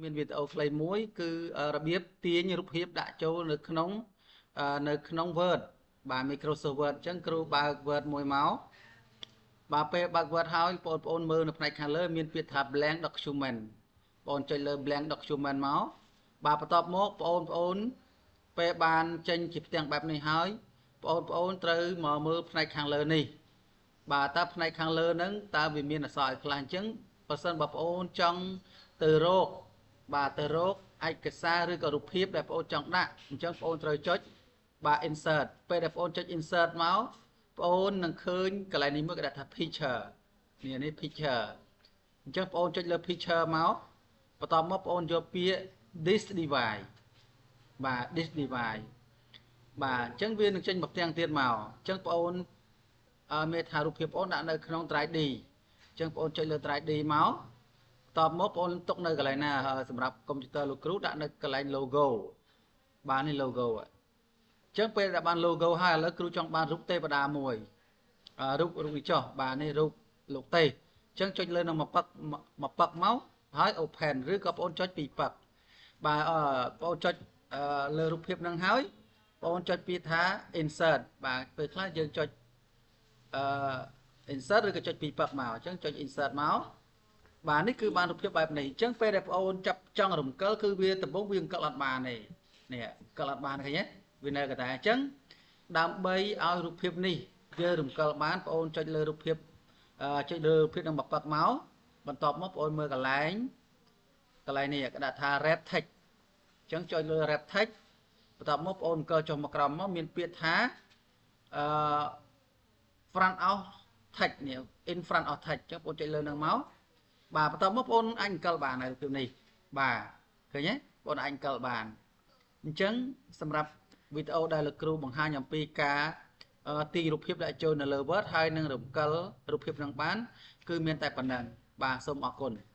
មានវីដេអូខ្លីមួយគឺរបៀបទាញរូបភាពដាក់ចូលនៅក្នុង Word បាទ Microsoft Word។ អញ្ចឹងគ្រូបើក Word មួយមកបាទពេលបើក Word ហើយបងប្អូនមើលនៅផ្នែកខាងលើមានពាក្យថា blank document បងចុចលើ blank document មកបាទបន្ទាប់មកបងប្អូនពេលបានចេញជាផ្ទាំងបែបនេះហើយបងប្អូនត្រូវមកមើលផ្នែកខាងលើនេះបាទតើផ្នែកខាងលើហ្នឹងតើវាមានអក្សរអីខ្លះ?អញ្ចឹងបើសិនបងប្អូនចង់ទៅរកបាទទៅរកឯកសារឬក៏រូបភាពដែលបងប្អូនចង់ដាក់អញ្ចឹងបងប្អូនត្រូវចុចបាទ insert។ ពេលដែលបងប្អូនចុច insert មកបងប្អូននឹងឃើញកន្លែងនេះមួយគេដាក់ថា picture នេះនេះ picture។ អញ្ចឹងបងប្អូនចុចលើ picture មកបន្ទាប់មកបងប្អូនយកពាក្យ this device បាទ this device បាទអញ្ចឹងវានឹងចេញមកផ្ទាំងទៀតមកអញ្ចឹងបងប្អូនអឺមានថារូបភាពបងប្អូនដាក់នៅក្នុង drive D អញ្ចឹងបងប្អូនចុចលើ drive D មកតបមកបងប្អូនទុកនៅកន្លែងណា?សម្រាប់កុំព្យូទ័រលោកគ្រូដាក់នៅកន្លែង logo បាទនេះ logo។ អញ្ចឹងពេលដែលបាន logo ហើយឥឡូវគ្រូចង់បានរូបទេវតាមួយរូបរូបនេះចុះបាទនេះរូបលោកទេអញ្ចឹងចុចលើនឹងមកពឹកមកពឹកមកហើយ open ឬក៏បងប្អូនចុចពីរពឹកបាទបងប្អូនចុចលើរូបភាពនឹងហើយបងប្អូនចុចពាក្យថា insert បាទពេលខ្លះយើងចុចអឺ insert ឬក៏ចុចពីរពឹកមកអញ្ចឹងចុច insert មកបាទនេះគឺបានរូបភាពបែបនេះអញ្ចឹងពេលដែលបងអូនចាប់ចង់រំកិលគឺវាដំបូងវារំកិលអត់បានទេនេះរំកិលអត់បានឃើញទេវានៅកតាអញ្ចឹងដើម្បីឲ្យរូបភាពនេះយើងរំកិលបានបងអូនចុចលើរូបភាពចុចលើរូបភាពនឹងបពឹកមកបន្ទាប់មកបងអូនមើលកន្លែងកន្លែងនេះគេដាក់ថា wrap text អញ្ចឹងចុចលើ wrap text បន្ទាប់មកបងអូនអង្គចុះមកក្រោមមកមានពាក្យថាអឺ front of text នេះ in front of text អញ្ចឹងបងចុចលើនឹងមកបាទបន្ទាប់មកបងអាចអង្គលបានហើយរូបភាពនេះបាទឃើញទេបងអាចអង្គលបានអញ្ចឹងសម្រាប់វីដេអូដែលលោកគ្រូបង្ហាញអំពីការទាញរូបភាពដាក់ចូលនៅលើ Word ហើយនឹងរំកិលរូបភាពនឹងបាន គឺមានតែប៉ុណ្ណឹងបាទសូមអរគុណ។